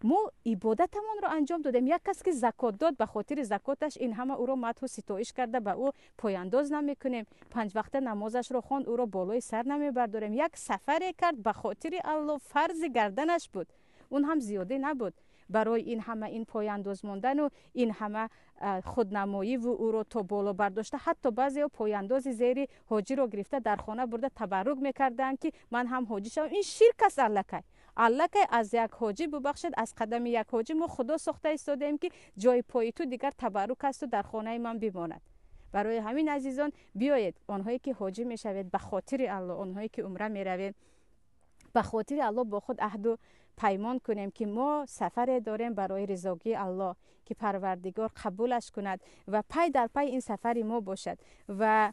Мо ибодатамонро анҷом додем. Як кас ки закот дод, ба хотири закоташ ин ҳама ӯро мадҳу ситоиш карда, ба ӯ пояндоз намекунем. Панҷвақта намозашро хонд, ӯро болои сар намебардорем. Як сафаре кард, ба хотири Аллоҳ, фарзи гарданаш буд, он ҳам зиёдӣ набуд. Барои ин ҳама ин пояндоз мондану ин ҳама худнамоиву ӯро то боло бардошта, ҳатто баъзеҳо пояндози зери ҳоҷиро гирифта, дар хона бурда табаррук мекарданд, ки ман ҳам ҳоҷӣ шавам. Ин ширк аст. Аллакай аз як ҳоҷӣ, бубахшед, аз қадами як ҳоҷӣ мо худо сохта истодаем, ки ҷои пои ту дигар табаррук асту дар хонаи ман бимонад. Барои ҳамин, азизон, биёед, онҳое ки ҳоҷӣ мешавед, ба хотири Аллоҳ, онҳое ки умра меравед, ба хотири Аллоҳ бо худ аҳду паймон кунем, ки мо сафаре дорем барои ризогии Аллоҳ, ки Парвардигор қабулаш кунад ва пай дар пай ин сафари мо бошад. Ва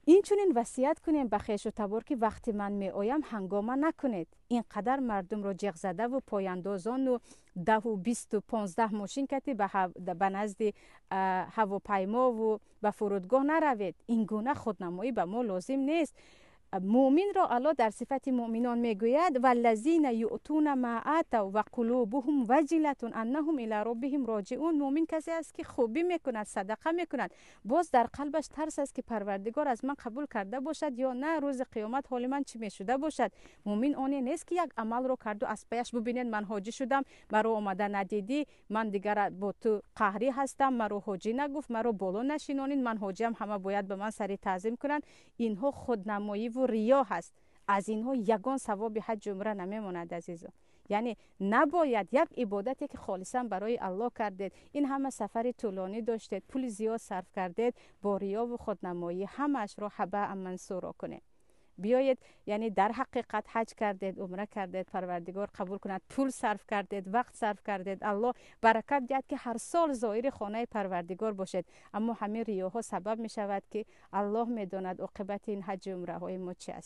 инчунин васият кунем ба хешу табор, ки вақти ман меоям, ҳангома накунед, ин қадар мардумро ҷеғзадаву пояндозону 10-у 20-у 15 мошин кати ба назди ҳавопаймову ба фурудгоҳ наравед. Ин гуна худнамоӣ ба мо лозим нест. Муъминро Аллоҳ дар сифати муъминон мегӯяд: والذين يؤتون ما آتوا وقلوبهم وجلة أنهم إلى ربهم راجعون. Муъмин касе аст, ки хубӣ мекунад, садақа мекунад, боз дар қалбаш тарс аст, ки Парвардигор аз ман қабул карда бошад ё на, рӯзи қиёмат ҳоли ман чӣ мешуда бошад. Муъмин оне нест, ки як амалро карду аз паяш: «Бубинед, ман ҳоҷӣ шудам, маро омада надидӣ, ман дигар бо ту қаҳрӣ ҳастам, маро ҳоҷӣ нагуфт, маро боло нашинонид, ман ҳоҷиам, ҳама бояд ба ман сари таъзим кунанд». Инҳо худнамоиву риё ҳаст. Аз инҳо ягон савоби ҳаҷҷу умра намемонад, азизо. Яъне набояд як ибодате, ки холисан барои Аллоҳ кардед, ин ҳама сафари тӯлонӣ доштед, пули зиёд сарф кардед, бо риёву худнамоӣ ҳамаашро ҳабаан мансуро кунед. Биёед, яъне дар ҳақиқат ҳаҷ кардед, умра кардед, Парвардигор қабул кунад. Пул сарф кардед, вақт сарф кардед, Аллоҳ баракат диҳад, ки ҳар сол зоири хонаи Парвардигор бошед. Аммо ҳамин риёҳо сабаб мешавад, ки Аллоҳ медонад, оқибати ин ҳаҷу умраҳои мо чи аст.